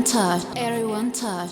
Touch. Everyone touch.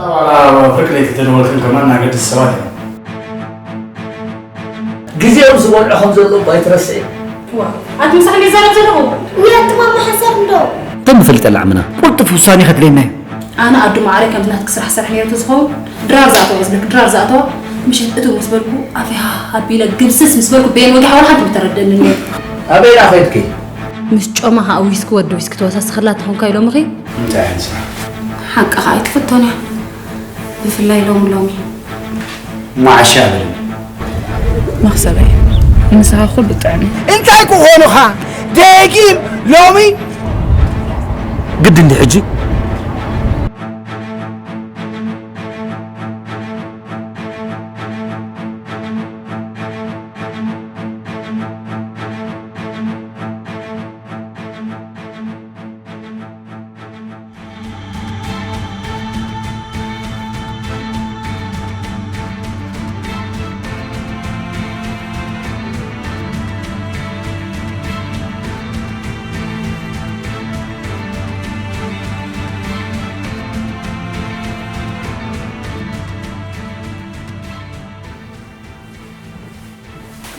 ኣባላ ፍርቂ ለይቲ ተደወልክን ከማን ናገድስ ሰባት እዮም። ግዜኦም ዝበልዑ ከም ዘለዉ ኣይትረስዕ። ዋ፣ ኣቲ ምሳኻ ዘይዛረብ ዘለኹ? ውይ፣ ኣቲ ማማ ሓሳብ እንዶ። ከም ንፈልጠላ ዓምና ቁልጡፍ ውሳኔ ከድልየና እዩ። ኣነ ኣዱ ማዕረ ከምዚ ናትኪ ስራሕ ስራሕ ነይሩ ተዝኸውን፣ ድራር ዝኣተዋ ዝብለኪ ድራር ዝኣተዋ፣ ምሸት እትው ምስ በልኩ፣ ኣፈይ ሃ ኣቢለ ግብስስ ምስ በልኩ፣ በየን ወጊሓ ወላ ሓንቲ ምተረደእኒ ነይሩ። ኣበይ ደኣ ኸይድኪ? ምስ ጮማ ኸኣ ዊስኪ ወዲ ዊስኪ ተወሳስኽላ ተኾንካ ኢሎምኺ? እንታይ ዓይነት ስራሕ? ሓቅኻ ኣይትፍቶን እያ። ብፍላይ ሎሚ ሎሚ። ማዕሻ በልኒ። መኽሰበይ፣ ንስኻ ኩሉ ጥዕም እዩ። እንታይ ክኾኑኻ? ደጊም ሎሚ? ግዲ እንዲ ሕጂ?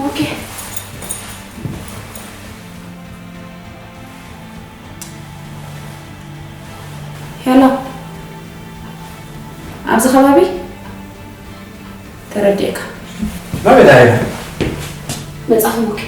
ኦኬ። ሄሎ፣ ኣብዚ ከባቢ ተረዲእካ። ናበይ ደኣ ኢለ? መጻኹም። ኦኬ።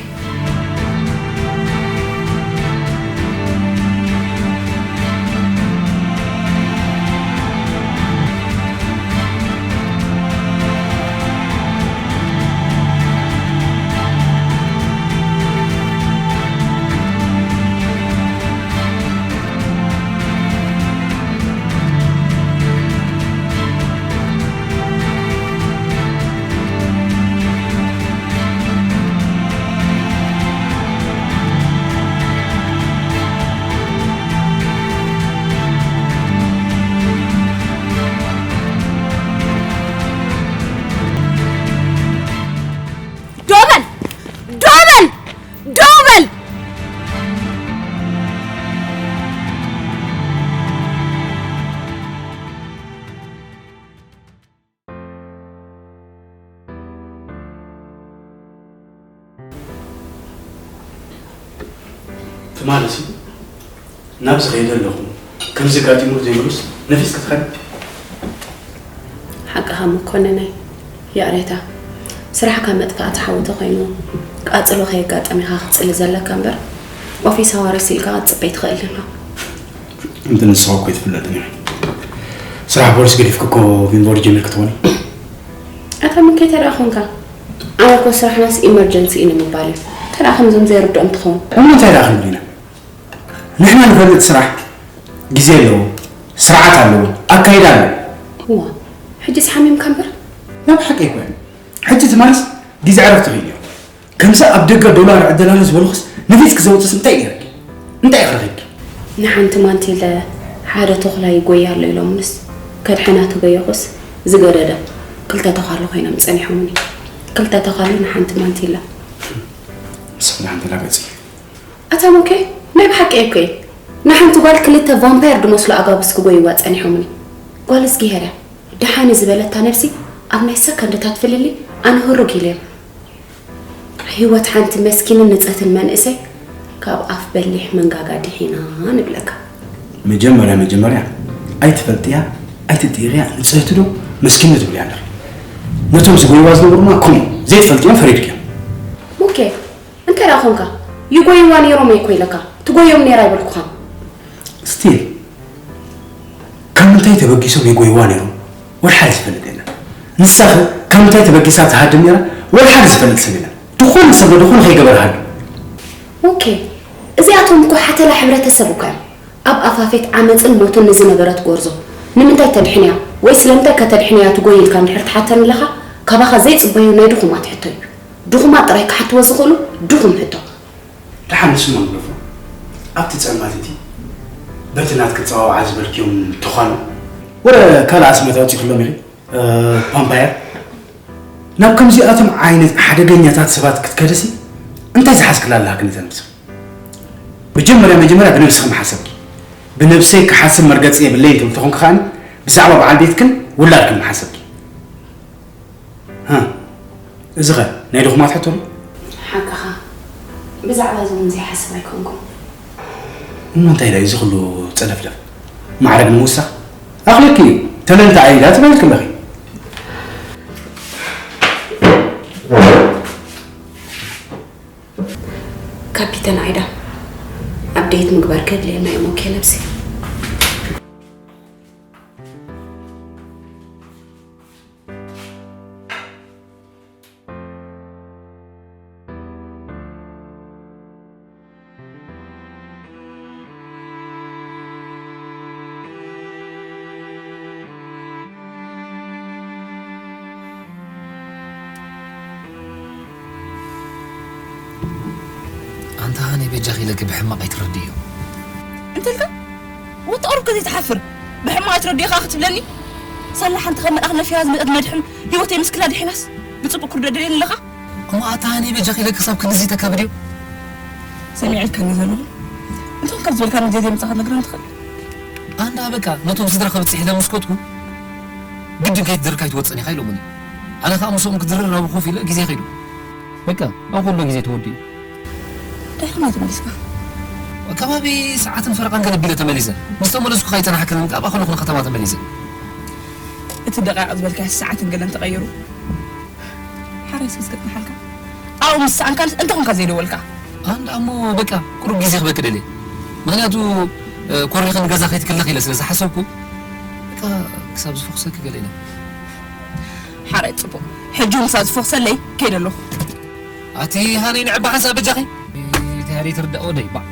ማለት እዩ። ናብዚ ከይደ ኣለኹ፣ ከምዚ ጋጢሙ ዘይብሉስ ነፊስ ክትኸድ። ሓቅኻ መኮንነይ፣ ይቕሬታ። ስራሕካ መጥፋእቲ ሓዊ ተኾይኑ፣ ቃጽሎ ከየጋጠመ ኢኻ ክትጽሊ ዘለካ እምበር፣ ኦፊስ ኣዋርስ ኢልካ ክትጽበይ ትኽእል ዲኻ? እንተ ንስኻ እኮ ኣይትፍለጥን ኢኻ። ስራሕ ፖሊስ ገዲፍክ እኮ ቪንቦር ጀሚርክ ትኾኒ። ኣታ ሙኬ፣ ተደኣ ኾንካ? ኣነ እኮ ስራሕናስ ኢመርጀንሲ እዩ ንምባል እዩ። ተደኣ ከምዞም ዘይርድኦም ትኸውን። እሞ እንታይ ደኣ ክንብል ኢና? ንሕና ንፈልጥ ስራሕ ግዜ ኣለዎ፣ ስርዓት ኣለዎ፣ ኣካይዳ ኣለዎ። እዋ፣ ሕጂስ ሓሚምካ እምበር። ናብ ሓቂ ይኮን። ሕጂ ትማልስ ግዜ ዕረፍቲ ክእዮ። ከምዚ ኣብ ደገ ዶላር ዕደላሉ ዝበልኩስ ንፊት ክዘውፅስ እንታይ ገይርኪ? እንታይ ኢኺ ረኺብኪ? ንሓንቲ ማንቲለ ሓደ ተኹላ ይጎያ ኣሎ ኢሎምንስ ከድሕና ተገየኹስ ዝገደደ ክልተ ተዃሉ ኮይኖም ጸኒሖምኒ። ክልተ ተዃሉ ንሓንቲ ማንቲላ። ንስኺ ንሓንቲ ላገጺ። ኣታ ሙኬ፣ ናይ ብሓቂ እኮ እየ። ንሓንቲ ጓል ክልተ ቫምፓየር ዝመስሉ ኣጋብስ ክጎይዋ ጸኒሖምኒ። ጓል እዝጊሄር እያ። ደሓን ዝበለታ ነብሲ ኣብ ናይ ሰከንድታት ፍልልይ ኣነ ህሩግ ኢለ እየ። ህይወት ሓንቲ መስኪንን ንጽህትን መንእሰይ ካብ ኣፍ በሊሕ መንጋጋ ድሒና ንብለካ። መጀመርያ መጀመርያ ኣይትፈልጥያ ኣይትጥይቕያ ንጽህቲ ዶ መስኪን ዶ ትብልያ ኣለኺ? ነቶም ዝጎይዋ ዝነበሩማ ከምኡ ዘይትፈልጥዮም ፈሪድክዮም። ሙኬ እንታይ ደኣ ኾንካ? ይጎይዋ ነይሮም እኮ ኢለካ። ትጎዮም ነይራ ኣይበልኩኻን። ስቲል ካብ ምንታይ ተበጊሶም ይጎይዋ ነይሮም ወላ ሓደ ዝፈልጥ የለን። ንሳኸ ካብ ምንታይ ተበጊሳ ትሃድም ነይራ ወላ ሓደ ዝፈልጥ ሰብ የለን። ድኾነ ሰብ ንድኾነ ከይገበረ ሃድም። ኦኬ እዚኣቶም እኮ ሓተላ ሕብረተሰብ እኮ እዮም። ኣብ ኣፋፌት ዓመፅን ሞትን ንዝነበረት ጎርዞ ንምንታይ ተድሕንያ ወይ ስለምንታይ ከተድሕንያ ትጎይ ኢልካ እንድሕር ትሓተኒ ኣለኻ ካባኻ ዘይፅበዮ ናይ ድኹማት ሕቶ እዩ። ድኹማት ጥራይ ክሓትዎ ዝኽእሉ ድኹም ሕቶ። ደሓን ንሱ ንግደፎ። ኣብቲ ጸልማት እቲ በቲ ናትኪ ጸዋውዓ ዝበልክዮም ተዃሉ ወረ ካልእ ኣስማት ኣውጺእክሎም ኢኺ እ፣ ፓምፓየር። ናብ ከምዚኣቶም ዓይነት ሓደገኛታት ሰባት ክትከደሲ እንታይ ዝሓዝክላ ኣለካ ክንተ ነብስኺ? መጀመርያ መጀመርያ ብነብስኺ ምሓሰብኪ። ብነብሰይ ክሓስብ መርገጺ የብለይን ትብል ተኾንኪ ከኣ ብዛዕባ በዓል ቤትክን ውላድክን ምሓሰብኪ። ሃ፣ እዚ ኸ ናይ ድኹማት ሕቶ ድዩ? ሓቅኻ፣ ብዛዕባ እዚ እውን ዘይሓስብ ኣይኮንኩን። እሞ እንታይ ደኣ እዚ ኩሉ ጸደፍደፍ? ማዕረግ ንምውሳኽ? ኣኽሊልኪ እዩ፣ ተለንታ ኣይዳ ትበልኪ ኣለኺ። ካፒተን ኣይዳ፣ ኣፕዴት ምግባር ከድልየና እዩ ሞኬ ነብሲ። ኣንታ ሃኒ በጃኺ ኢለኪ ብሕማቕ ኣይትረድእዮ። እንተልካ ወትኣሩከ ዘይትሓፍር ብሕማቕ ኣይትረድእኻ ክትብለኒ ሳላ ሓንቲ ካብ መልኣኽ ነፊራ ዝመጠት መድሕን ህይወተይ ምስ ክላ ድሒናስ ብጽቡቕ ክርዶ ደልየኒ ኣለኻ። እሞ ኣታ ሃኒ በጃኺ ኢለኪ ክሳብ ክንድዚ ተካብድዮ። ሰሚዐልካኒ ዘለኹ እንቶም ካብ ዝበልካኒ ግዜ ዘይምጻኻ ነግረን ትኽእል። ኣንዳ በቃ ነቶም ስድራ ከብጽሕ ኢለ ምስ ከድኩ ግድን ከይትድርር ኣይትወጽእን ኢኻ ኢሎምኒ። ኣነ ከኣ ምስኦም ክድርር ናብኡ ኮፍ ኢለ ግዜ ከይዱ። በቃ ኣብ ኩሉ ግዜ ተወዲኡ። እንታይ ከማይ ተመሊስካ? ከባቢ ሰዓትን ፈረቓን ገለ ቢለ ተመሊሰ። ምስ ተመለስኩ ከይጸናሕክን ኣብኣ ከለኹ ንከተማ ተመሊሰ። እቲ ደቂቕ ዝበልካዮ ሰዓትን ገለን ተቐይሩ። ሓራይ ስክስክት ንሓልካ ኣብኡ ምስ ሰኣንካንስ እንተ ኾንካ ዘይደወልካ ኣንዳ እሞ በቃ ቁሩብ ግዜ ክበኪ ደልየ ምክንያቱ ኮሪኽን ገዛ ከይትክለኽ ኢለ ስለ ዝሓሰብኩ በቃ ክሳብ ዝፈኽሰኪ ገለ ኢለ ሓራይ ጽቡቕ ሕጂ እውን ክሳብ ዝፈኽሰለይ ከይደ ኣለኹ ኣቲ ሃነይ ንዕባ ሓንሳብ በጃኺ ተሃሪ ትርዳእ ወደይ ባዕ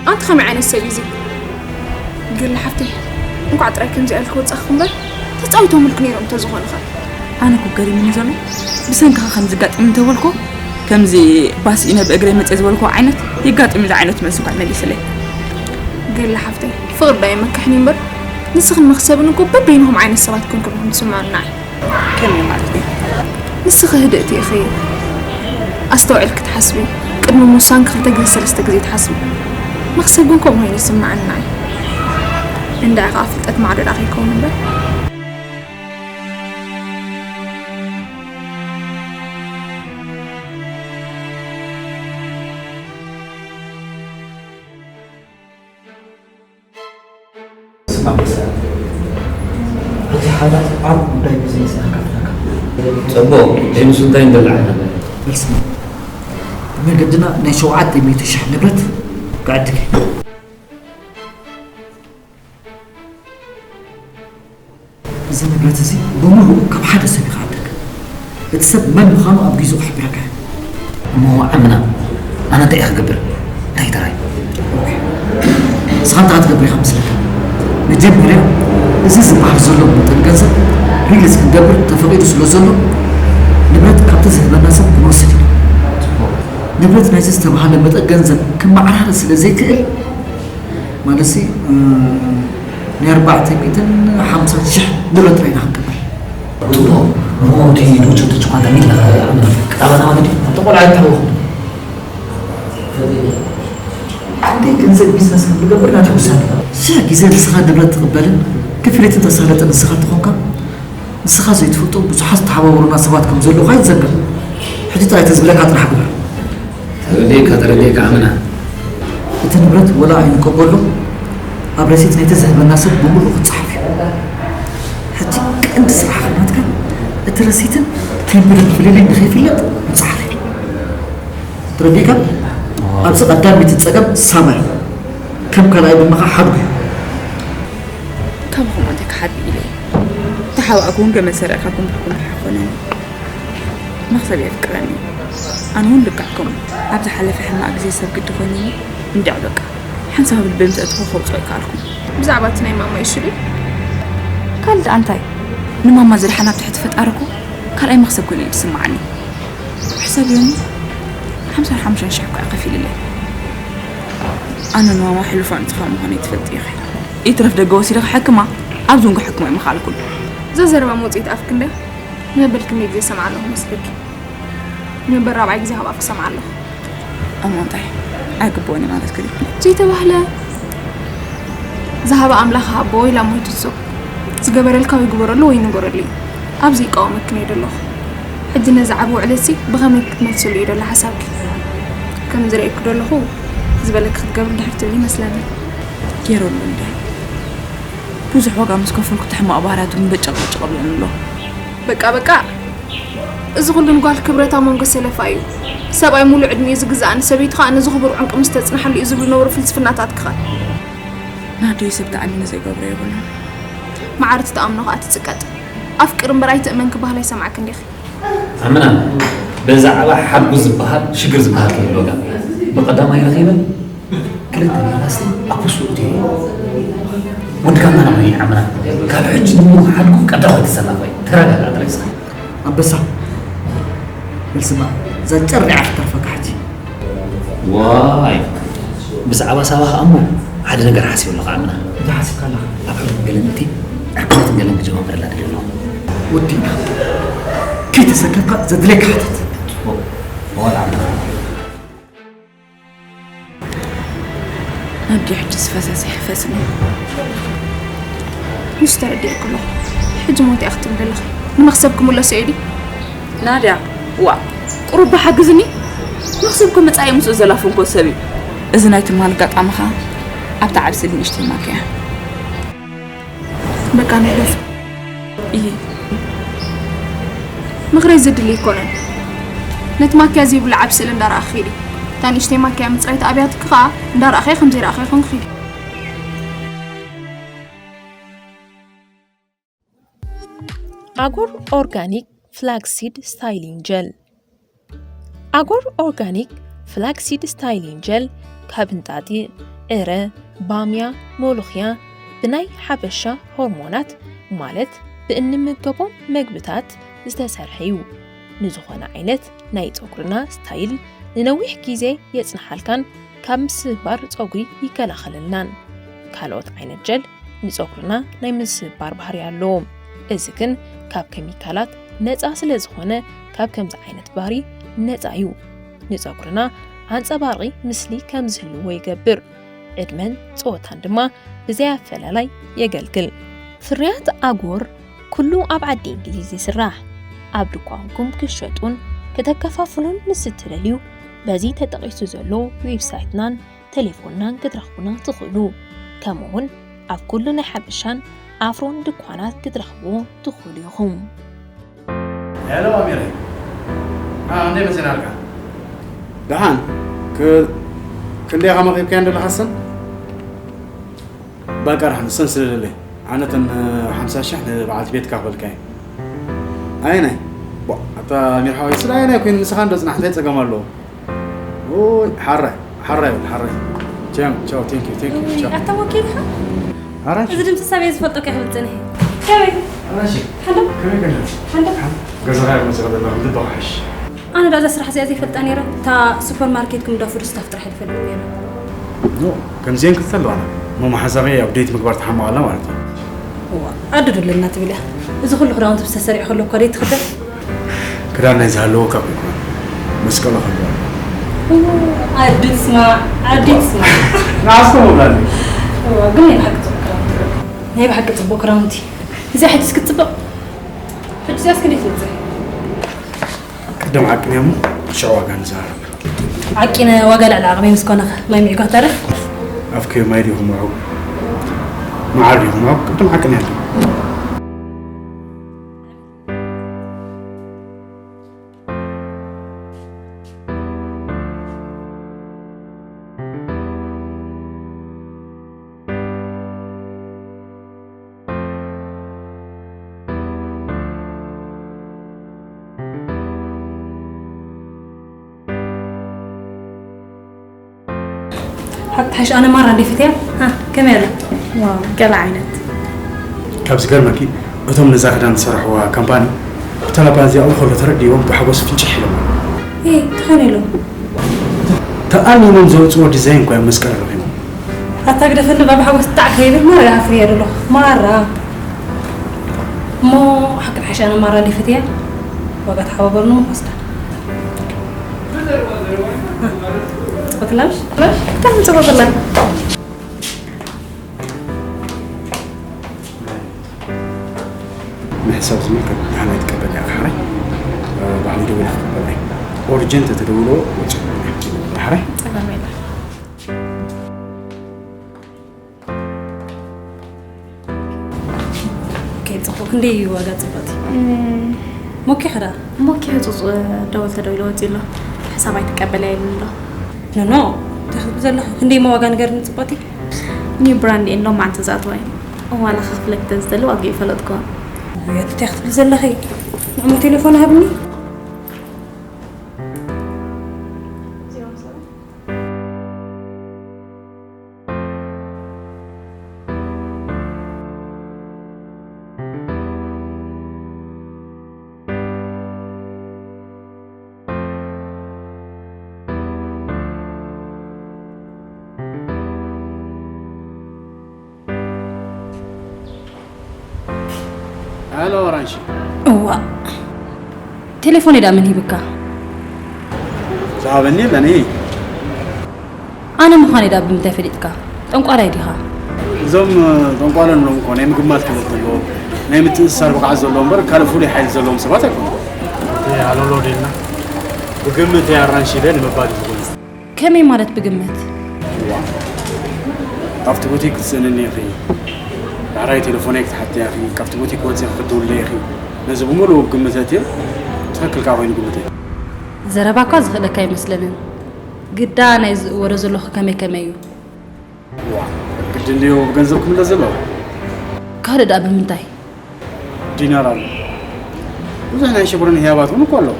ኣንቲ ከመይ ዓይነት ሰብ እዩ እዚ? ገለ ሓፍተይ፣ እንኳዕ ጥራይ ከምዚኣ ኢልክ ወጻእክ እምበር፣ ተጻዊቶምልክ ነይሮም እንተዝኾኑኸ? ኣነ እኮ ገሪሙኒ ዘሎ፣ ብሰንክኻ ከም ዝጋጥም እንተበልኮ፣ ከምዚ ባስ ኢነ ብእግረይ መጽየ ዝበልኮ ዓይነት ይጋጥም ኢሉ ዓይነት መልሲ እንኳዕ መሊስለይ። ገለ ሓፍተይ፣ ፍቕሪ ዶ ኣይመክሕን እዩ እምበር፣ ንስኽን መኽሰብን እኮ በበይንኹም ዓይነት ሰባት ኮንኩም ኢኹም ትስምዑና። ከመይ ማለት እዩ? ንስኺ ህድእቲ ኢኺ። ኣስተውዒልኪ ትሓስቢ። ቅድሚ ምውሳንኪ ክልተ ግዜ ሰለስተ ግዜ ትሓስቢ። መኽሰብ ግን ከምኡ ኮይኑ ይስምዓኒ ንዓይ። እንድዒ ከኣ ፍልጠት ማዕዶ ደኣ ከይከውን እምበር። ስማዕ መሰል፣ ሕጂ ሓዳት ዓቢ ጉዳይ ቢዝነስ እየ ከካፍለካ። ጽቡቕ፣ ዘይምስልታይ እንደልዓል ነበር። በል ስማዕ፣ መገድና ናይ ሸውዓተ ሚእቲ ሽሕ ንብረት ክዕድግ እየ። እዚ ንብረት እዚ ብምሉኡ ካብ ሓደ ሰብ እዩ ክዓድግ። እቲ ሰብ መን ምዃኑ ኣብ ጊዜኡ ክሕብረካ እየ። እሞ ዓምና፣ ኣነ እንታይ እየ ክገብር? እንታይ ተራይ? ኦኬ። ንስኻ እንታይ ክትገብር ኢኻ መስለካ? መጀመርያ፣ እዚ ዝበሃል ዘሎ መጠን ገንዘብ ሪሊዝ ክንገብር ተፈቒዱ ስለ ዘሎ፣ ንብረት ካብቲ ዝህበና ሰብ ክንወስድ ኢና። ንብረት ናይዚ ዝተባህለ መጠን ገንዘብ ክመዓራረ ስለ ዘይክእል፣ ማለትሲ፣ እ፣ ናይ ኣርባዕተ ሚእትን ሓምሳን ሽሕ ንብረት ጥራይ ኢና ክንቅበል። ጽቡቕ። እሞ እቲ ዶቸ ተች ኳንታ ሚል ዓምና ክጣበና ማለት እዩ። ኣብቲ ቆልዓ ይታወኹ። ክንደይ ገንዘብ ቢዝነስ ከም ንገብር ናቱ ውሳኔ። ሽሕ ግዜ ንስኻ ንብረት ትቕበልን ክፍሊትን ተሳለጥን ንስኻ እንተኾንካ፣ ንስኻ ዘይትፈልጦም ብዙሓት ዝተሓባበሩና ሰባት ከም ዘለዉ ኣይትዘንግዕ። ሕጂ ጥራይ እቲ ዝብለካ ጥራሕ ግበር። ተረዲኤካ፣ ተረዲኤካ ኣመና። እቲ ንብረት ወላ ኣይንቀበሎ፣ ኣብ ረሲት ናይቲ ዝህበና ሰብ ብምሉኡ ክጸሓፍ እዩ። ሕጂ ቀንዲ ስራሕኻ ናትካ እቲ ረሲትን ቴምብርን ፍልልይ ንኸይፍለጥ ምጽዓር እዩ። ተረዲእካ? ኣብዚ ቀዳመይቲ ጸገም ሳባ እዩ። ከም ካልኣይ ድማ ሓድጉ እዩ። ካባኹም ኣንታይ ክሓቢ ኢለ እየ። ተሓባእኩ እውን ገመድ ሰሪቕካ ኩምብሕኩም ኣይኮነን። መኽሰብ የፍቅረኒ። ኣነ እውን ልክዕኩም ኣብ ዝሓለፈ ሕማቕ ግዜ ሰብ ግዲ ኮይኑኒ እንድዕ በቃ። ሓንሳብ ኣብ ልበይ ምስ ኣእተኹ ከውፅኦ ኣይከኣልኩን። ብዛዕባ እቲ ናይ ማማ ይሽሉ ካልድ ኣንታይ ንማማ ዘድሓና ኣብ ትሕቲ ፈጣሪ እኮ ካልኣይ መኽሰብ ኮይኑ እዩ ዝስምዓኒ። ሕሰብዮኒ ሓምሳን ሓሙሽተን ሽሕ እኳ እዩ ከፊልለይ። ኣነ ንማማ ሕሉፍ ኣንጽፋ ምዃነይ ትፈልጢ ኢኺ። ይትረፍ ደገ ወሲደ ክሕክማ ኣብዚ እውን ክሕክማ ኣይምኽኣልኩን። እዛ ዘረባ መውጽኢት ኣፍኪ እንድያ ንመበል ክንደይ ግዜ ሰምዓ ኣለኹ መስለኪ? ንመበል ራብዓይ ግዜ ካብ ኣፍኪ ሰምዓ ኣለኹ። እሞ እንታይ ኣይግብኦን እዩ ማለት ክዲ? ዘይተባህለ ዝሃበ ኣምላኽ ሃቦ ኢላ ሞይቱ ትሰብ ዝገበረልካ ወይ ግበረሉ ወይ ንገረሉ እዩ። ኣብዚ ይቃወመክን እየ ደለኹ። ሕጂ ነዚ ዓቢ ውዕለትሲ ብኸመይ ክትመልስሉ እዩ ደሎ ሓሳብኪ? ከም ዝርእየኪ ደለኹ ዝበለኪ ክትገብሪ ድሕር ትብል ይመስለኒ። ገይረሉ እንድያ። ብዙሕ ዋጋ ምስ ከፈልኩ እቲ ሕማቕ ባህርያቱ እውን በጨቕ በጨቕ ኣብለኒ ኣሎ። በቃ በቃ፣ እዚ ኩሉ ንጓል ክብረት ኣብ መንጎ ሰለፋ እዩ። ሰብኣይ ሙሉእ ዕድሚኡ ዝግዛእ ንሰበይቱ ኸኣ ነዚ ክቡር ዑንቂ ምስ ተጽንሓሉ እዩ ዝብሉ ነበሩ ፍልስፍናታትኪ ኸ? ናደይ ሰብ ተኣሚኑ ዘይገብሮ የብሉን። መዓር ትተኣምኖ ኸኣ ትጽቀጥ። ኣፍቅር እምበር ኣይትእመን ክበሃል ኣይሰማዕክን ዲኺ? ኣምና፣ ብዛዕባ ሓድጉ ዝበሃል ሽግር ዝበሃል ከይህልወካ። ብቐዳማይ ረኺበ ክልተ ሜላስቲ ኣብ ፖስቱ እትዮ። ወድካ እናረኣኹ እየ ዓምና። ካብ ሕጂ ንሞ ሓድጉ ቀዳማይ ተሰላፋይ። ተረጋጋ ጥራይ እስኻ። ኣንበሳ፣ በል ስማዕ፣ እዛ ጨሪዓ ክትተርፈካ ሕጂ። ዋይ፣ ብዛዕባ ሳባ ኸኣ እሞ ሓደ ነገር ሓሲበ ኣለኹ ዓምና። እንታይ ሓሲብካ ኣለኻ? ኣብ ሕሉፍ ገለን እቲ ዕርክነትን ገለን ክጀማምረላ ደልየ ኣለኹ። ወዲእና። ከይተሰከፍካ ዘድልየካ ሓተት። ጽቡቕ። እዋል ዓምና። ኣዲ ሕጂ ዝፈሰሰ ይሕፈስኒ። ንሱ ተረዲእኩ ኣለኹ። ሕጂ ሞት እያ ክትብል ዘለኺ። ንመኽሰብ ክምለሶ እየ ድዩ? ናድያ፣ ዋ፣ ቁሩብ ሓግዝኒ። መኽሰብ እኮ መጻኢ ምስኡ ዘላፈንኮ ሰብ እዩ። እዚ ናይ ትማል ኣጋጣሚ ኸኣ ኣብታ ዓብ ስእሊ ንእሽተይ ማክያ። በቃ ንሕለፍ። እሂ። ምኽረይ ዘድሊ ኣይኮነን። ነቲ ማክያ ዘይብሉ ዓብ ስእሊ እንዳረኣኺ ኺዲ። እታ ንእሽተይ ማክያ ምጽራይት ኣብያትኪ ኸኣ እንዳረኣኽያ ከም ዘይረኣኽያ ኮንኪ ኺዲ። ኣጎር ኦርጋኒክ ፍላክሲድ ስታይሊንግ ጀል። ኣጎር ኦርጋኒክ ፍላክሲድ ስታይሊንግ ጀል ካብ እንጣጢዕ፣ እረ፣ ባምያ፣ ሞሎኽያ ብናይ ሓበሻ ሆርሞናት ማለት ብእንምገቦም መግብታት ዝተሰርሐ እዩ። ንዝኾነ ዓይነት ናይ ጸጉርና ስታይል ንነዊሕ ግዜ የጽንሓልካን ካብ ምስባር ጸጉሪ ይከላኸለልናን። ካልኦት ዓይነት ጀል ንጸጉርና ናይ ምስባር ባህሪ ኣለዎም። እዚ ግን ካብ ኬሚካላት ነጻ ስለ ዝኾነ ካብ ከምዚ ዓይነት ባህሪ ነጻ እዩ። ንጸጉርና ኣንጸባርቂ ምስሊ ከም ዝህልዎ ይገብር። ዕድመን ጸወታን ድማ ብዘይ ኣፈላላይ የገልግል። ፍርያት ኣጎር ኩሉ ኣብ ዓዲ እንግሊዝ ይስራሕ። ኣብ ድኳንኩም ክሸጡን ከተከፋፍሉን ምስ እትደልዩ በዚ ተጠቒሱ ዘሎ ዌብሳይትናን ቴሌፎንናን ክትረኽቡና ትኽእሉ። ከምኡውን ኣብ ኩሉ ናይ ሓበሻን ኣፍሮን ድኳናት ክትረኽብዎ ትኽእሉ ኢኹም። ሄሎ ኣሚረ። ኣ እንዴ መሰናልካ? ደሓን። ክ ክንደይ ኢኻ መኺብካዮ እንደለኻ ሰን? በቃ ደሓን ሰን ስለለለይ ኣነ ተን ሓምሳ ሽሕ ንበዓልቲ ቤትካ ክበልካ እየ። ኣየናይ? ቦ ኣታ ኣሚር ሓወይ ስለ ኣየናይ ኮይኑ ንስኻ እንዶ ጽናሕ እንታይ ጸገም ኣለዎ? ኦይ ሓራይ ሓራይ በል ሓራይ። ቻው ቻው ቴንክ ዩ ቴንክ ዩ ቻው። ኣታ ወኪልካ ኣራንሺ እዚ ድምፂ ሰበይ ዝፈልጦ ከይክብል ፅንሒ ከመይ ኣራንሺ ሓንዶ ከመይ ገለ ሓንዶ ገዛኻ መፅእ ዘለና ልበኻ ሓሽ ኣነ ዳዛ ስራሕ እዚኣ ዘይፈልጣ ነይረ እታ ሱፐር ማርኬትኩም ዳ ፉድ ስታፍ ጥራሕ ይፈልጥ ነይረ ኖ ከምዚአን ክልተ ኣለዋና እሞ መሓዛኺ ኣብ ዴት ምግባር ትሓምቕ ኣላ ማለት እዩ እዋ ኣዱ ዶ ኣለና ትብል እያ እዚ ኩሉ ክዳውንቲ ብዝተሰሪዑ ከሎ እኳ ደይ ትኽደን ክዳን ናይ ዝሃለወካ እኮ ይኮን መስቀሎ ከሎ ኣሎ። ኣዱ ትስማዕ ኣዱ ትስማዕ። ንዓስኩም እብላኒ። እዋ ግን ናይ ብሓቂ ጽቡቅ ክዳውንቲ ናይ ብሓቂ ጽቡቅ ክዳውንቲ እዚኣ ሕጂስ ክትጽብቕ። ሕጂ እዚኣስ ክንደይ ትበጽሕ? ቅድም ዓቅንያ እሞ ሽዑ ዋጋ ንዛረብ። ዓቂነ ዋጋ ልዕሊ ዓቕመይ ምስ ኮነ ኸ ማይ ምዒጓ ተርፍ? ኣፍኪ ማይ ዲኹ ምዑቕ መዓር ዲኹ ምዑቕ ቅድም ዓቅንያ ኣሎ። ሓቂ ትሓሽ ኣነ ማራ እንዲ ፍትያ ሃ ከመይ ኣላ ዋው ገለ ዓይነት ካብ ዝገርመኪ እቶም ነዛ ክዳን ዝሰረሕዋ ካምፓኒ ብተለባ እዚኣ ከሎ ተረዲዎም ብሓጎስ ፍንጭሕ ኢሎም ኣለዉ። እ እንታይ ኢሎም? ተኣሚኖም ዘውፅዎ ዲዛይን እኳ እዮም መስቀል ረኺቦም። ኣታ ግደፈኒ እባ ብሓጎስ ጣዕ ከይብል ማራ ይሃፍር እየ ደለኹ ማራ እሞ ሓቂ ትሓሽ ኣነ ማራ እንዲ ፍትያ ዋጋ ተሓባበርኒ እሞ ክወስዳ። ጽቡቅ ክላሽ ክላሽ ብጣዕሚ ጽቡቅ ክላሽ። ንሕሳብ ዝምልከት ደሓን ኣይትቀበል እያ ክሓረይ ባዕሉ ደዊላ ክቀበል እየ ኦርጀንት ተተደውሎ ወፂ ክሓረይ ጸገም የለን። ኦኬ ጽቡቅ ክንደይ እዩ ዋጋ ጽብቅቲ ሞኪ ከዳ ሞኪ ህጹጽ ደወል ተደዊሉ ወጺ ኣሎ ሕሳብ ኣይትቀበል እያ ኢሉኒ ኣሎ ኖኖ እንታይ ክትብል ዘለኺ ክንደይ እሞ ዋጋ ንገርኒ ጽብቅቲ ኒው ብራንድ እየን ሎማዓንቲ ዝኣተዋ እየን ዋላ ከኽፍለኪ ተዝደሊ ዋግኡ ይፈለጥክዋ ውይ ኣቲ እንታይ ክትብሊ ዘለኺ ንዕሞ ቴሌፎን ሃብኒ ሄሎ ኣራንሺ። እዋ ቴሌፎነይ ዳ መን ሂብካ? ዝሃበኒ የለን። ኣነ ምዃነይ ዳ ብምንታይ ፈሊጥካ? ጠንቋላይ ዲኻ? እዞም ጠንቋሎ ንብሎም እኮ ናይ ምግማት ክእለት ዘለዎም ናይ ምትእስሳር ብቕዓት ዘለዎም እምበር ካልእ ፍሉይ ሓይሊ ዘለዎም ሰባት ኣይኮኑን። እቲ ሃለውለው ደልና ብግምት እየ ኣራንሺ ኢለ ንምባል እዩ ዝኾነ። ከመይ ማለት ብግምት? እዋ ኣብቲ ቡቲክ ክትስእንኒ ኢኺ፣ ዳሕራይ ቴለፎነይ ክትሓትያ ኢኺ፣ ካብቲ ቡቲክ ወጺኺ ክትድውልለይ ኢኺ። ነዚ ብምሉኡ ብግምት ኣእትየ ትኽክል ከኣ ኮይኑ ግምተይ። ዘረባኳ ዝኽእለካ ኣይመስለንን። ግዳ ናይዚ እወሮ ዘለኹ ከመይ ከመይ እዩ? እዋ ግድን ድዩ ብገንዘብ ክምለስ ዘለዎ? ካልእ ደኣ ብምንታይ? ዲናር ኣሎ። ብዙሕ ናይ ሽብርን ህያባት እውን እኮ ኣለዉ።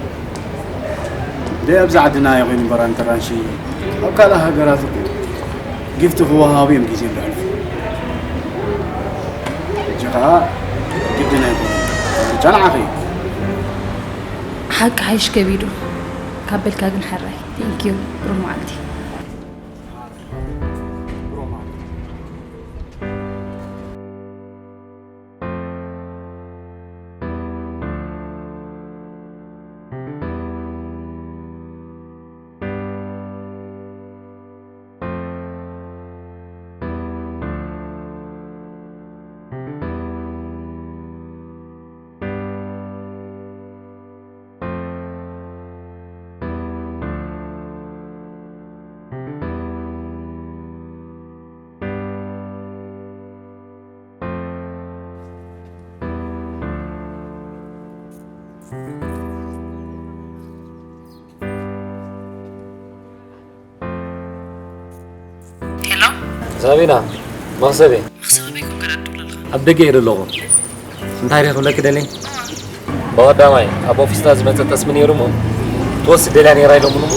ደይ ኣብዚ ዓድና ኣይኮይኑ እምበር ኣንተ ራንሺ ኣብ ካልእ ሃገራት እኮ ጊፍት ክወሃቡ እዮም ግዜም ዘሕልፉ። ሕጂ ኸዓ ግድን ኣይኮነን። ምርጫ ንዓኺ እዩ። ሓቂ ሓይሽ ከቢዱ ካብ በልካ ግን ሕራይ። Thank you። ብሩህ መዓልቲ። ሄሎ። ሳቢና፣ መኽሰብ እየ። መኽሰብ ኣበይ ኮንካ ደኣ ትውለልካ? ኣብ ደገ እየ ዘለኹ። እንታይ ድየ ክብለኪ ደልየ? ብቐዳማይ ኣብ ኦፊስና ዝመጸ ጠስሚ ነይሩ እሞ ትወስድ ደልያ ነይራ ኢሎምኒ እሞ።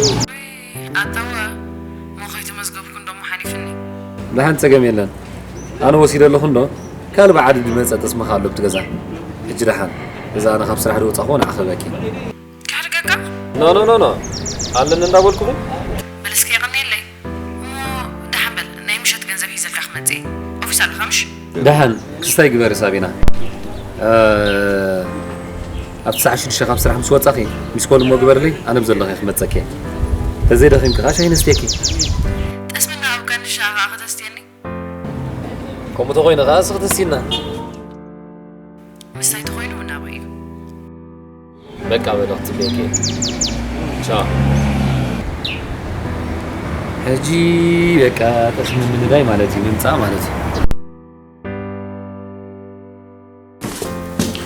ኣታወ እሞ ከይተመዝገብኩ እንዶ እሞ ሓሊፍኒ። ደሓን ጸገም የለን። ኣነ ወሲደ ኣለኹ እንዶ ካልእ ብዓዲ ዝመጸ ጠስሚ ከ ኣሎ ኣብቲ ገዛ። ሕጂ ደሓን እዛ ኣነ ካብ ስራሕ ዝወጻኹ ንዓኺ በቂ። ከሕድገካ? ኖ ኖ ኖ ኖ ኣለኒ እንዳበልኩኺ። በል እስከ የቐንየለይ። እሞ ደሓን በል ናይ ምሸት ገንዘብ ሒዘልካ ክመጽእ እየ። ኦፊስ ኣለኻ ምሽ? ደሓን ክስታይ ግበሪ ሳቢና። እ፣ ኣብ ትስዓ ሽዱሽተ ካብ ስራሕ ምስ ወጻኺ ሚስኮል እሞ ግበርለይ፣ ኣነ ብዘለኺ ክመጸኪ እየ። ተዘይደኺምኪ ከኣ ሻሂ ነስትየኪ። ጠስምና ኣብ ቀንዲ ሻሂ ከኣ ከተስትየኒ? ከምኡ ተኾይኑ ከኣ እስኺ ተስይና። ምስታይ ተኾይኑ ናባይ እዩ። በቃ በሎ ክትጽበየኪ እየ። ቻው። ሕጂ በቃ ጠስሚ ምንዳይ ማለት እዩ፣ ምምጻእ ማለት እዩ።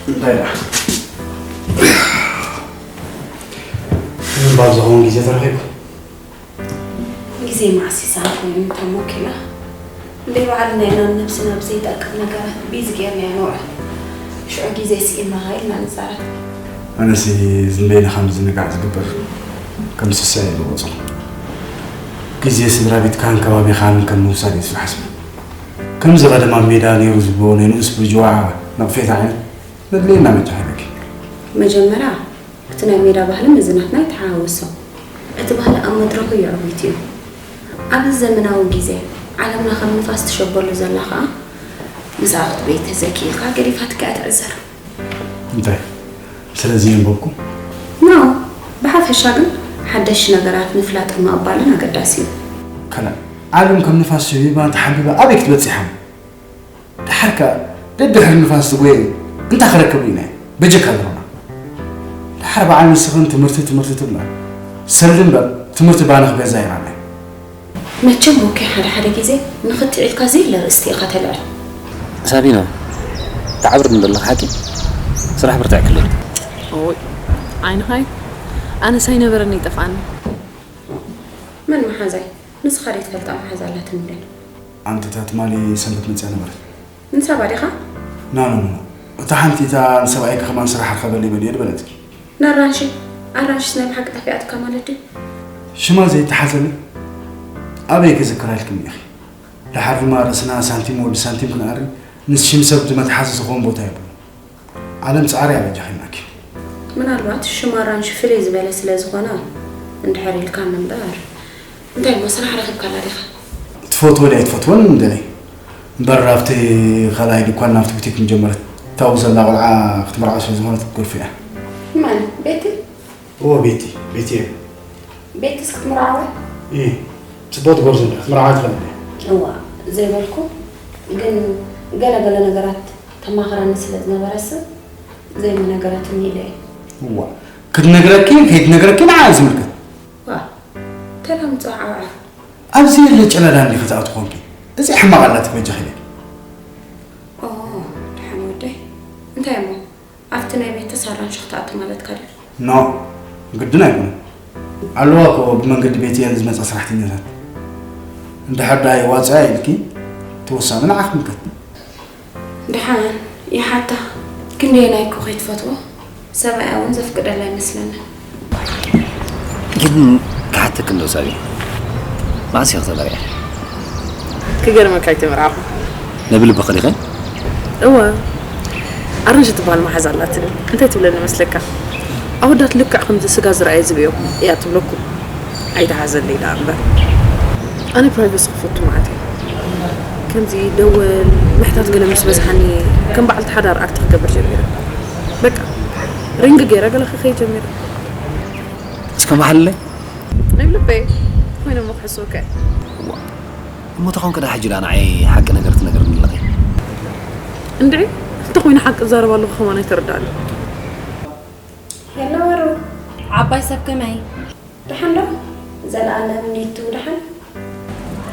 እንታይ ደኣ? ንምንባብ ዝኸውን ግዜ ተረኺቡ? ግዜ መዓስ ይሳን ኮይኑ እታ ሞኪላ። በይ ባዕልና ኢና ንነብስና ብዘይጠቅም ነገራት ቢዚ ጌርናያ ንውዕል። ሽዑ ግዜ ስኢንና ኢልና ንዛረብ። ኣነሲ ዝንበይና ከም ዝንጋዕ ዝግበር ከም ስስዕ እየ ዝወጾ። ግዜ ስድራ ቤትካን ከባቢኻን ከም ምውሳድ እየ ዝሓስብ። ከምዚ ቀደም ኣብ ሜዳ ነይሩ ዝብልዎ ናይ ንኡስ ብርጅዋ ነቕፌታ ዓይነት መድልየና መጃ ሃለኪ። መጀመርያ እቲ ናይ ሜዳ ባህሊ ምስዚ ናትና ይተሓዋወሶ። እቲ ባህሊ ኣብ መድረኹ የዕዊት እዩ። ኣብዚ ዘመናዊ ግዜ ዓለምና ከም ንፋስ ትሸበሉ ዘላ ከኣ ምስኣ ክትበይ ተዘኪ ኢልካ ገዲፋትካ እያ ትዕዘር። እንታይ ስለዚ የንበብኩ? ኖ፣ ብሓፈሻ ግን ሓደሽቲ ነገራት ምፍላጥን ምቕባልን ኣገዳሲ እዩ። ከላ ዓለም ከም ንፋስ ሸቢባ ተሓቢባ ኣበይ ክትበጽሕ እያ? ደሓር ከኣ ደድሕሪ ንፋስ ዝጎየ እንታይ ክረክብ ኢልና በጀካ ኣለና። ደሓር በዓል ንስኽን ትምህርቲ ትምህርቲ ትብላ ሰልዲ እምበር ትምህርቲ ባና ክገዛ ይራናይ። መቸም ኦኬ ሓደ ሓደ ግዜ ንኽትዕ ኢልካ ዘየለ ኣርእስቲ ኢኻ ተልዕል። ሳቢና ተዓብርኒ ዘለኺ ሓቂ ስራሕ ብርትዕ ክለይ። ኦይ ዓይንኻይ ኣነስ ኣይነበረኒ ይጠፍኣኒ። መን መሓዛይ ንስኻ ደይ ትፈልጣ መሓዛ ኣላትኒ እንደ። ኣንቲ እታ ትማሊ ሰንበት መጺኣ ነበረት። ንሳ ባዲኻ? ኖ ኖ ኖ እታ ሓንቲ እታ ንሰብኣይኪ ከማን ስራሕ ርከበለይ በልዮ ድበለትኪ። ንኣራንሺ ኣራንሺስ ናይ ብሓቂ ጠፊኣትካ ማለት ድዩ? ሽማ ዘይተሓዘኒ ኣበይ ክዝክራ ኢልክኒ ኢኺ። ደሓር ድማ ርእስና ሳንቲም ወዲ ሳንቲም ክንኣሪ ምስ ሽም ሰብ መትሓዚ ዝኸውን ቦታ የብሉን። ዓለም ጻዕሪ ኣበጃኺናኪ። ምናልባት ሽም ኣራንሺ ፍልይ ዝበለ ስለ ዝኾነ እንድሕር ኢልካኒ እምበር እንታይ እሞ ስራሕ ረኺብካላ ዲኻ? ትፈትዎ ድያ ኣይትፈትዎን እንደለይ እምበር ኣብቲ ካልኣይ ድኳን ናብቲ ቡቲክ ምጀመረት እታው ዘላ ቆልዓ ክትምርዖ ስለ ዝኾነት ክትጎልፎ እያ። መን ቤቲ? እዎ ቤቲ ቤቲ እየ። ቤትስ ክትምርዓዋ? እየ ጽቡቕቲ ጎርዞ እንድያ ክትምርዓዋ ትኽእል እንድያ። እዋ ዘይበልኩ ግን ገለ ገለ ነገራት ተማኽረኒ ስለ ዝነበረስ ዘይምነገረትኒ ኢለ እየ። እዋ ክትነግረኪ ከይትነግረኪ ንዓ እዩ ዝምልከት። ዋ ተላምጾ ዓውዓ። ኣብዚ የለ ጨላዳ እንዲ ክትኣቱ ኮንኪ እዚ ሕማቕ ኣላ ትበጃ ኺለ። ኦ ደሓን ወደይ እንታይ እሞ ኣብቲ ናይ ቤትስ ኣራንሺ ክትኣቱ ማለትካ ድዩ? ኖ ግድን ኣይኮነን ኣለዋ እኮ ብመንገዲ ቤትኤል ዝመፃ ሰራሕተኛታት እንድሕር ደኣ ይዋፅያ ኢልኪ ተወሳኺ ንዓኺ ምልከት። ደሓን ይሓታ ክንደየናይ እኮ ከይትፈትዎ ሰብኣያ እውን ዘፍቅደላ ኣይመስለንን። ግን ክሓተኪ እንዶ ሳቢ መዓስ ኢኺ ተመርዒኺ? ክገርመካ ኣይተመርዓኹ። ነቢ ልቢ ከሊኸ? እወ፣ ኣራንሺ ትበሃል መሓዛ ኣላትኒ። እንታይ ትብለኒ መስለካ? ኣወዳት ልክዕ ከምዚ ስጋ ዝረኣየ ዝብዮም እያ ትብለኩም። ኣይትሓዘለይ ደኣ እምበር። ኣነ ፕራይቨሲ ክፈቱ መዓት እየ። ከምዚ ደወል፣ ምሕታት ገለ ምስ በዝሓኒ ከም በዓልቲ ሓዳር ኣክት ክገብር ጀሚረ። በቃ፣ ሪንግ ገይረ ገለ ክኸይድ ጀሚረ። እስከ መሓለለይ? ናይ ልበይ ኮይኖም ክሕስወካ እየ። እሞ ተኾንከ ደኣ ሕጂ ደኣ ንዓይ ሓቂ ነገር ትነግርኒ ኣለኺ? እንድዒ፣ እንተኾይኑ ሓቂ እዛረብ ኣለኹ ከማን ኣይተረድኣኒ። ሄሎ ወሩ፣ ዓባይ ሰብ ከመይ? ደሓን ዶ? ዘላለም ኒቱ ደሓን?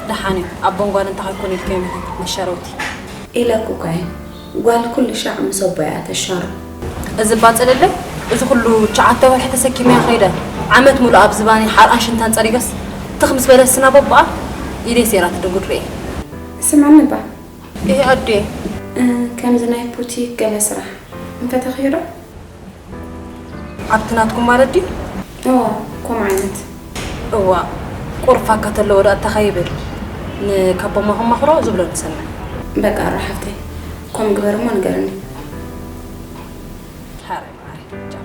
ደሓን እዩ። ኣቦን ጓልን እንታይ ኮይኖም ኢልክዮም ኢኺ መሻረውቲ? ኢለኩ እኮ እየ። ጓል ኩሉ ሻዕ ምስ ኣቦኣ እያ ተሻሮ። እዚ ባጽልለይ፣ እዚ ኩሉ ትሽዓተ ወርሒ ተሰኪመያ ከይደ፣ ዓመት ሙሉእ ኣብ ዝባነይ ሓርኣን ሽንታን ጸሪገስ፣ ትኽ ምስ በለት ስና በቦኣ፣ ኢደይ ሴራ ትድንጉድ ርእየ። ስምዕኒ እባ። እህ ኣዴ። እ፣ ከምዚ ናይ ቡቲክ ገለ ስራሕ እንተተኽዮ ዶ? ኣብቲ ናትኩም ማለት ድዩ? እዎ፣ ከምኡ ዓይነት። እዋ፣ ቁሩብ ፋካ ተለዎ ደኣ እንታይ ከይብል? ንካቦማ ከማኽሮ ዝብሎ ንሰምዕ። በቃ፣ ሮ ሓፍተይ፣ ከምኡ ግበር እሞ ንገርኒ። ሓራይ መዓረይ፣ ቻው።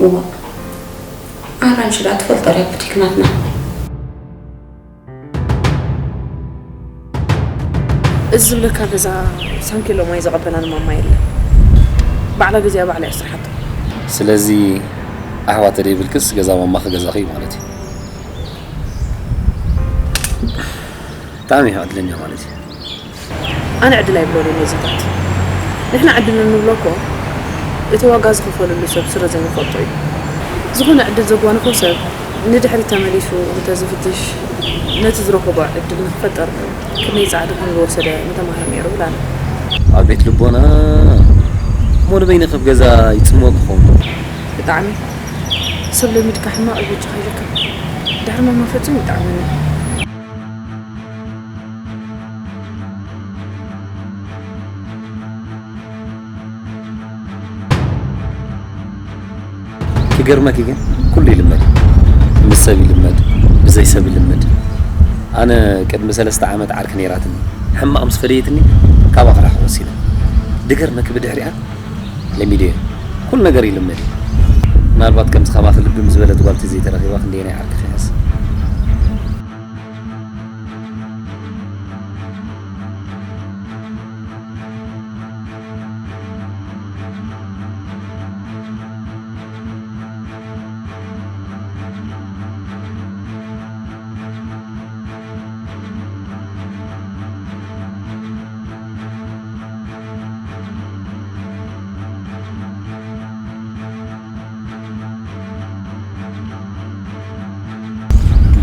እዋ፣ ኣራንሺ ደኣ ትፈልጦ ድያ ቡቲክ ናትና? እዚ ዝብለካ ገዛ ሳንኪሎ ማይ ዘቐበላኒ ማማ የለን። ባዕላ ገዚኣ ባዕላ እያ ስርሓቶ። ስለዚ ኣሕዋት ተደይብልክስ ገዛ ማማኺ ገዛኺ እዩ ማለት እዩ። ብጣዕሚ እዩ ዕድለኛ ማለት እዩ። ኣነ ዕድል ኣይብሎን እየ ነዚታት። ንሕና ዕድል እንብሎ እኮ እቲ ዋጋ ዝኸፈለሉ ሰብ ስለ ዘይንፈልጦ እዩ። ዝኾነ ዕድል ዘጓነፎ ሰብ ንድሕሪት ተመሊሱ እንተዝፍትሽ ነቲ ዝረኸቦ ዕድል ንክፈጠር ክንደይ ጻዕሪ ከም ዝወሰደ ምተማህረ ነይሩ ይብል ኣነ። ኣቤት ልቦና! እሞ ንበይንኺ ኣብ ገዛ ይጽምወኪ ክኸውን? ብጣዕሚ። ሰብ ለሚድካ ሕማቕ እዩ በጃኻ ኢለካ። ድሕሪ ማማ ፈጺሙ ይጥዓመኒ። ክገርመኪ ግን ኩሉ ይልመድ፣ ምስ ሰብ ይልመድ፣ ብዘይ ሰብ ይልመድ። ኣነ ቅድሚ ሰለስተ ዓመት ዓርኪ ነይራትኒ፣ ሕማቕ ምስ ፈለየትኒ ካብኣ ክርሕቕ ወሲነ። ድገርመኪ ብድሕሪኣ ለሚደዮ። ኩሉ ነገር ይልመድ እዩ። ምናልባት ከምዚ ከማኺ ልብም ዝበለት ጓል ተዘይተረኺባ ክንደየናይ ዓርኪ ክሕዝ።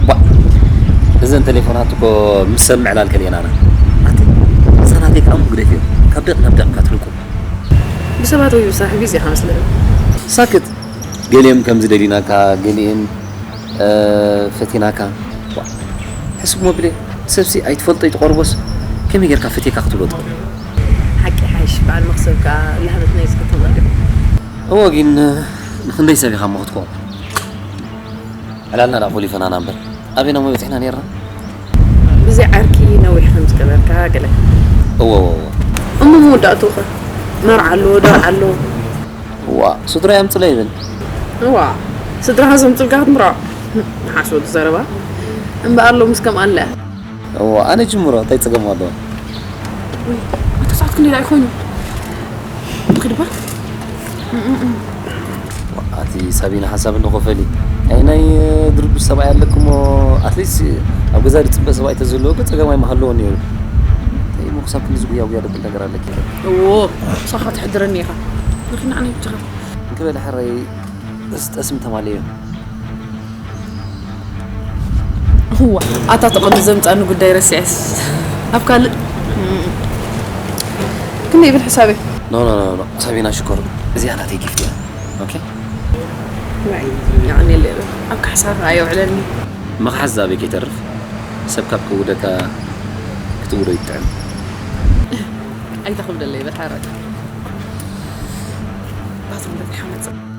ባ፣ እዘን ቴሌፎናት እኮ ምስ ሰብ ምዕላል ከሊእና ኢና። ኣቲ፣ እዛ ናተይ ከኣ እሞ ግደፍዮ። ካብ ደቕ ናብ ደቕ እካ ትንቁ። ብሰባት ወይ ብስራሕ ቢዚ ኢኻ መስለኒ። ሳክት። ገሊኦም ከምዚ ደሊናካ፣ ገሊኦም፣ እ፣ ፈቲናካ። ዋ፣ ሕስብ ሞ ብለ፣ ሰብሲ ኣይትፈልጦ ኣይትቐርቦስ፣ ከመይ ጌርካ ፈትየካ ክትብሎ ትኽእል? ሓቂ ሓይሽ፣ በዓል መኽሰብ ከኣ ላህበት ናይ ዝከተማ ዶ? እወ፣ ግን ንኽንደይ ሰብ ኢኻ እሞ ክትኮ? ዕላልና ደኣ ኮሊፈናና እምበር፣ ኣበይና እሞ በጺሕና ኔርና? ብዘይ ዓርኪ ነዊሕ ከም ዝገበርካ ገለ። እወ፣ እወ፣ እወ። እሞ መወዳእትኡ ኸ? መርዓ ኣሎ፣ ደርዓ ኣሎ። እዋ፣ ስድራ የምጽለ ይብል። እዋ፣ ስድራኻ ዘምጽልካ ክትምርዖ። ሓሶት ዘረባ። እምበኣር ሎምስ ከምኣ ኣለ። እዋ፣ ኣነ ጅምሮ፣ እንታይ ጸገም ኣለዎ? ወይ፣ ኣታ ሰዓት ክንደይ ደኣ ይኾይኑ? ትኽድባ? ኣቲ ሳቢና ሓሳብ እንዶ ኮፈሊ። ኣይ ናይ ድርዱስ ሰብኣይ ኣለክሞ፣ ኣትሊስት ኣብ ገዛ ዝጽበ ሰብኣይ ተዝህልዎ ግን ጸገም ኣይምሃለዎን ነይሩ። እንታይ እሞ ክሳብ ክንድዚ ጉያ ጉያ ደብል ነገር ኣለኪ? እዎ፣ ምሳኻ ትሕድረኒ ኢኻ። ንኺና ኣነ ብቻኻ። እንክበለ ሕረይ፣ ጠስ-፣ ጠስሚ ተማልዮ። እዋ፣ ኣታ ተቐዱ ዘምጻኒ ጉዳይ ረሲዐስ። ኣብ ካልእ። እም። ክንደይ ይብል ሕሳበይ? ኖ፣ ኖ፣ ኖ፣ ኖ። ሳቢና ሽኮር፣ እዚኣ ናተይ ጊፍት እያ። ኦኬ? ዋይ፣ የቐንየለይ። ኣብ ካሕሳ ከኣ የውዕለኒ። ምኽሓስ ዝኣበይ ከይተርፍ፣ ሰብ ካብ ክውደካ ክትውዶ ይጥዕም። ኣይተኽብደለይ፣ በል ሓራይ። ኣቶም በዚሓ መፅእ።